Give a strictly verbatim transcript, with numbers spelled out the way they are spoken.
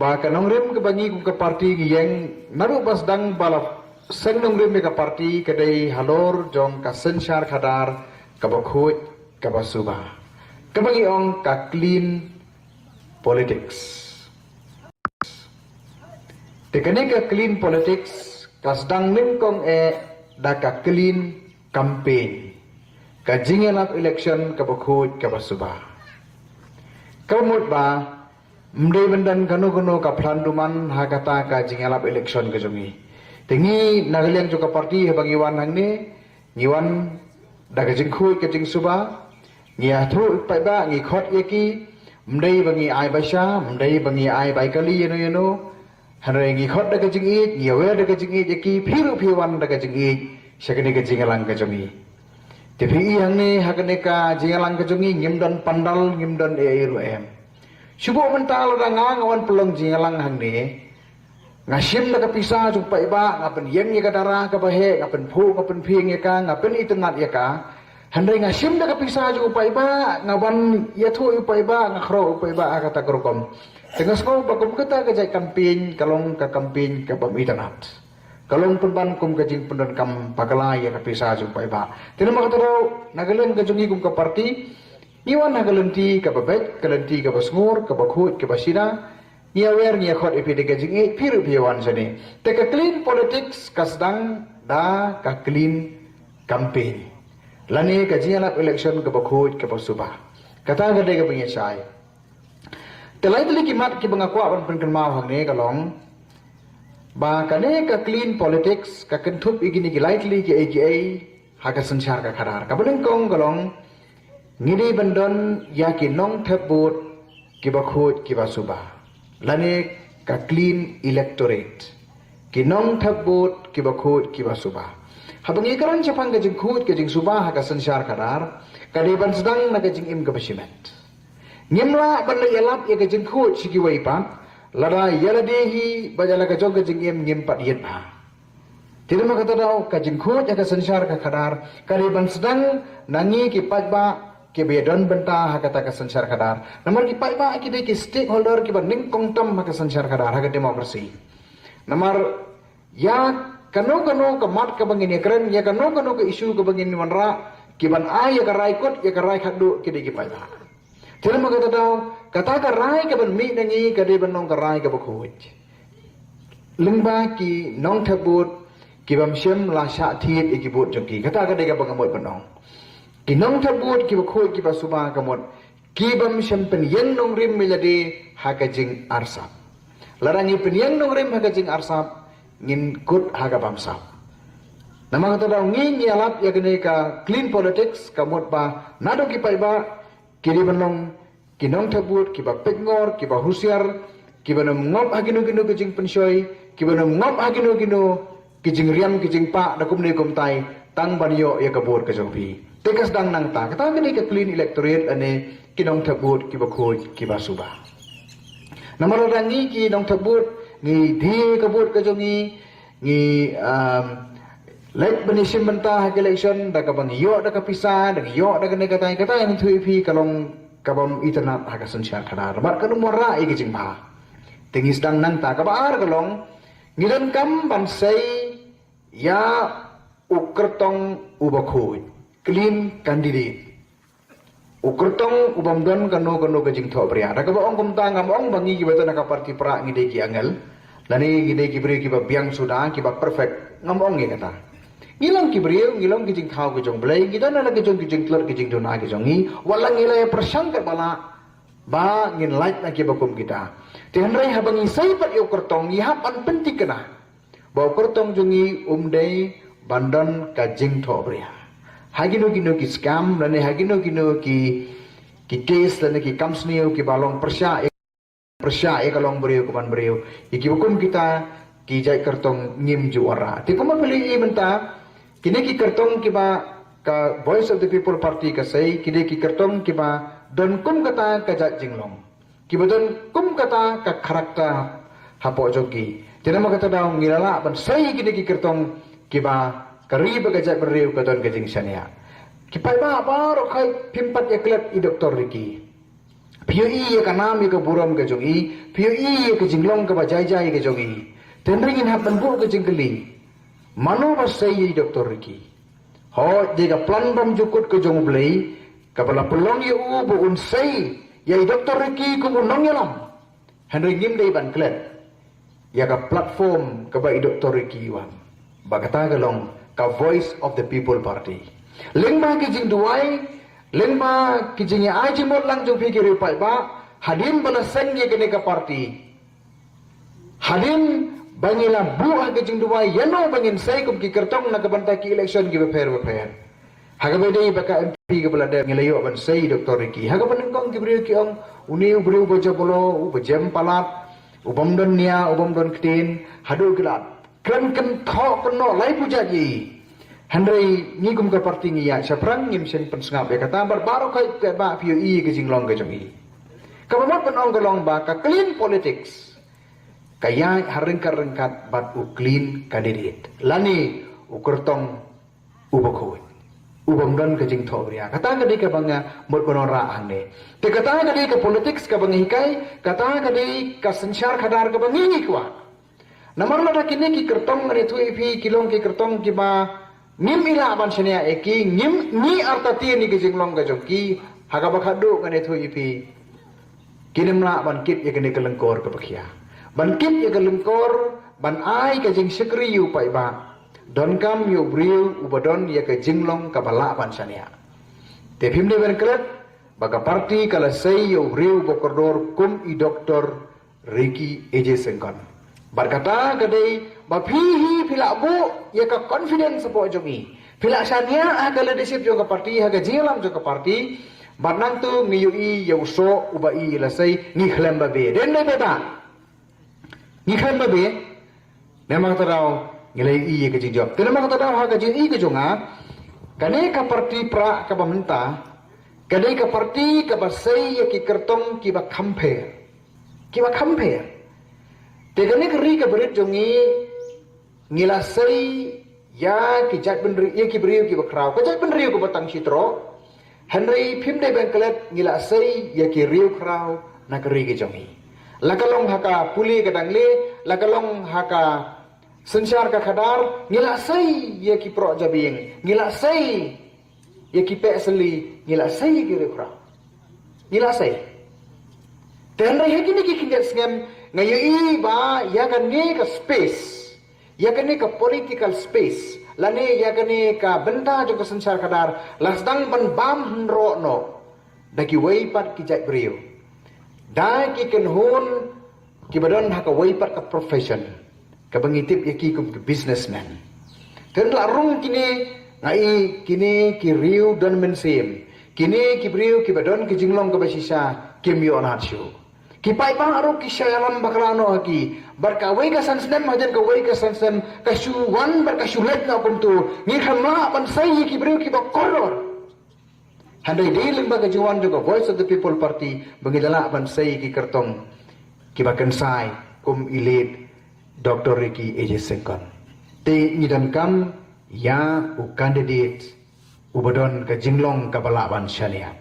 Ba ka nongrim kaba ngi kum ka parti ngi ïeng naduh ba sdang ba la seng nongrim ïa ka parti ka dei halor jong ka synshar khadar kaba khuid kaba suba, kaba ngi ong ka clean politics. Te kane ka clean politics ka sdang nyngkong eh da ka clean campaign, ka jingïalap election kaba khuid kaba suba. Ka mut ba ym dei ban don kano kano ka plan duman ha kata ka jingïalap election ka jong ngi. Te ngi na ka liang jong ka parti haba ngi wan hangne, ngi wan da ka jingkhuid ka jingsuba. Ngi ïathuh paidbah, ngi khot ïa ki, ym dei ba ngi ai baisa, ym dei ba ngi ai bai kali ïano ïano. Hynrei ngi khot da ka jingïeit, ngi ïawer da ka jingïeit ïa ki, phi ruh phi wan da ka jingïeit sha kane ka jingïalang ka jong ngi. Te phi i hangne ha kane ka jingïalang ka jong ngi, ngim don pandal, ngim don ei ei ruh em. Shu buh mynta lada nga nga wan pynlong jingïalang hangne, nga shim da ka pisa jong paidbah, nga pynïeng ïa ka dara kaba heh, nga pynphuh, nga pynphieng ïa ka, nga pynitynnad ïa ka. Hynrei nga shim da ka pisa jong paidbah, nga ban ïathuh ïa paidbah, nga khroh ïa paidbah ha kata ka rukom. Te nga sngew ba kum kata ka jait campaign ka long ka campaign kaba ym itynnad. Ka long pynban kum ka jingpyndonkam bakla ïa ka pisa jong paidbah. Te namar kata ruh na ka liang ka jong ngi kum ka parti, ngi wan ha ka lynti kaba beit, ka lynti kaba sngur, kaba khuid, kaba shida. Ngi ïawer, ngi ïakhot ïa phi da ka jingïeit, phi ruh phi wan shane. Te ka clean politics ka sdang da ka clean campaign, lane ka jingïalap election kaba khuid kaba suba. Kata ka dei kaba ngi shai. Te lai tylli ki mat kiba nga kwah ban pynkynmaw hangne ka long ba kane ka clean politics ka kynthup ïa kine ki lai tylli kiei kiei ha ka synshar ka khadar. Kaba nyngkong ka long, ngi dei ban don ïa ki nongthep vote kiba khuid kiba suba, lane ka clean electorate. Ki nongthep vote kiba khuid kiba suba. Haba ngi kren shaphang ka jingkhuid ka jingsuba ha ka synshar khadar, ka dei ban sdang na ka jingim kaba shimet. Ngim lah ban leit ïalap ïa ka jingkhuid sha kiwei pat lada ïa lade hi bad ïa la ka jong ka jingim ngim pat ïit bha. Te namar kata daw ka jingkhuid ha ka synshar ka khadar ka dei ban sdang na ngi ki paidbah kiba ïadon bynta ha kata ka synshar khadar. Namar ki paidbah ki dei ki stakeholder kiba nyngkong tam ha ka synshar khadar, ha ka democracy. Namar ïa kano kano ka mat kaba ngin ïakren, ïa kano kano ka issue kaba ngin wanrah, kiban ai ïa ka rai kut, ïa ka rai khatduh ki dei ki paidbah. Te namar kata daw kata ka rai kaban mih na ngi ka dei ban long ka rai kaba khuid. Lyngba ki nongthep vote kibym shym la shah thied ïa ki vote jong ki. Kata ka dei kaba nga mut ban ong. Ki nongthep vote kiba khuid kiba suba ka mut kibym shym pynïeng nongrim ïa lade ha ka jingarsap. Lada ngi pynïeng nongrim ha ka jingarsap, ngin kut ha ka bamsap. Namar kata daw ngi ngi ïalap ïa kane ka clean politics ka mut ba naduh ki paidbah ki dei ban long ki nongthep vote kiba peit ngor, kiba husiar, kiban ym ngop ha kino kino ki jingpynshoi, kiban ym ngop ha kino kino ki jingriam ki jingpah da kumne kumtai tang ban ïoh ïa ka vote ka jong phi. Te ka sdang nangta, kata ka dei ka clean electorate lane ki nongthep vote kiba khuid kiba suba. Namar lada ngi ki nongthep vote ngi die ka vote ka jong ngi, ngi um, leit ban ïashim bynta ha ka election da kaba ngi ïoh da ka pisa, da ngi ïoh da kane katai, katai ngi ïathuh ïa phi ka long kabym itynnad ha ka synshar khadar bad kam wanrah ïa ka jingbha. Te ngi sdang nangta. Kaba ar ka long, ngi donkam ban sei ïa u kyrtong uba khuid, clean candidate. U kyrtong ubym don kano kano ka jingthohbria. Da kaba ong kumta ngam ong ba ngi kiba don ha ka party Prah ngi dei ki angel, lane ngi dei ki briew kiba biang suda, kiba perfect. Ngam ong ïa kata. Ngi long ki briew, ngi long ki jingthaw ki jong Blei, ngi don la ki jong ki jingtlot ki jingduna ki jong ngi. Wat la ngi la ïa pyrshang katba lah ba ngin lait na kiba kum kita. Te hynrei haba ngi sei pat ïa u kyrtong ngi hap ban pynthikna ba u kyrtong jong ngi um dei ban don ka jingthohbria ha kino kino ki scam lane ha kino kino ki, ki case lane ki kam sniew kiba long pyrshah, pyrshah ïa ka longbriew ka manbriew. Ïa kiba kum kita ki jait kyrtong ngim ju wanrah. Te kumba phi la ïohi mynta, kine ki kyrtong kiba ka Voice of the People Party ka sei, kine ki kyrtong kiba don kum kata ka jait jinglong, kiba don kum kata ka character hapoh jong ki. Te namar kata daw ngi la lah ban sei kine ki kyrtong kiba ka ri bad ka jaitbynriew ka don ka jingshaniah. Ki paidbah baroh khoit phim pat ïa klet i Doctor Ricky. Phi ïohi ïa ka nam ïa ka burom ka jong i, phi ïohi ïa ka jinglong kaba jai jai ka jong i. Te hynrei ngin hap ban buh ka jingkylli, mano ba sei ïa i Doctor Ricky? Hooid, dei ka plan bymjukut ka jong U Blei kaba la pynlong ïa u ba un sei ïa i Doctor Ricky kum u nongïalam. Hynrei ngim dei ban klet ïa ka platform kaba i Doctor Ricky i wan. Ba kata ka long ka Voice of the People Party. Lyngba ki jingduwai, lyngba ki jingïa-ai jingmut lang jong phi ki riewpaidbah, hadien ba la seng ïa kane ka party, hadien ba ngi la buh ha ka jingduwai ïano ba ngin sei kum ki kyrtong na ka bynta ki election kiba pher ba pher. Ha kaba dei ba ka M P kaba la dep ngi la ïoh ban sei Doctor Ricky. Ha kaba nyngkong ki briew ki ong, une u briew uba jabalong, uba jem palat, u bym don nia, u bym don ktien, haduh ki la kren kynthoh kynnoh lai pujat ïa i. Hynrei ngi kum ka party ngi ïaid shaphrang, ngim shym pynsngap ïa kata, bad baroh khoit paidbah phi ïohi ka jinglong ka jong i. Kaba mut ban ong ka long ba ka clean politics ka ïaid ha ryngkat ryngkat bad u clean candidate lane u kyrtong uba khuid, u bym don ka jingthohbria. Kata ka dei kaba nga mut ban wanrah hangne. Te kata ka dei ka politics kaba ngi hikai, kata ka dei ka synshar khadar kaba ngi ngi kwah. Namar lada kine ki kyrtong, ngan ïathuh ïa phi, ki long ki kyrtong kiba ngim lah ban shaniah ïa ki, ngim, ngi artatien ïa ki jinglong ka jong ki. Ha kaba khatduh ngan ïathuh ïa phi, kim lah ban kit ïa kane ka lyngkor kaba khia, ban kit ïa ka lyngkor, ban ai ka jingshakri ïa u paidbah. Donkam ïa u briew uba don ïa ka jinglong kaba lah ban shaniah. Te phim dei ban klet ba ka party ka la sei ïa u briew uba kordor kum i Doctor Ricky A J Syngkon. Bad kata ka dei ba phi hi phi la buh ïa ka confidence hapoh jong i, phi la shaniah ha ka leadership jong ka party, ha ka jingïalam jong ka party. Bad nangta ngi ïohi ïa u soh uba i la sei, ngi khlem ba beh. Dei ne em dei ba ngi khlem ba beh? Namar kata daw ngi la ïohi ïa ka jingjop. Te namar kata daw ha ka jingïohi ka jong nga, kane ka party Prah kaba mynta ka dei ka party kaba sei ïa ki kyrtong kiba kham pher, kiba kham pher. Te kane ka ri kaba rit jong ngi, ngi la sei ïa ki jaitbynriew, ïa ki briew kiba khraw, ka jaitbynriew kaba tang shi troh. Hynrei phim dei ban klet, ngi la sei ïa ki riewkhraw na ka ri ka jong ngi. La ka long ha ka pule ka dangle, la ka long ha ka synshar ka khadar, ngi la sei ïa ki proh jabieng, ngi la sei ïa ki peh sli, ngi la sei ïa ki riewkhraw, ngi la sei. Te hynrei ha kine ki khyndiat snem nga ïohi ba ïa kane ka space, ïa kane ka political space lane ïa kane ka bynta jong ka synshar khadar la sdang ban bam hynroh noh da kiwei pat ki jaitbynriew, da ki kynhun kiba don ha kawei pat ka profession kaba ngi tip ïa ki kum ki businessman. Te la rung kine, nga i kine ki riew don mynsiem, kine ki briew kiba don ki jinglong kaba shisha, kim ïoh lad shuh. Ki paidbah ruh ki shah ïalam bakla noh ha ki. Bad kawei ka san snem hajan kawei ka san snem ka shu wan bad ka shu leit noh kumto. Ngi khlem lah ban sei ïa ki briew kiba kordor. Hynrei dei lyngba ka jingwan jong ka Voice of the People Party ba ngi la lah ban sei ïa ki kyrtong kiba kynsai kum i late Doctor Ricky A J Syngkon. Te ngi donkam ïa u candidate uba don ka jinglong kaba lah ban shaniah.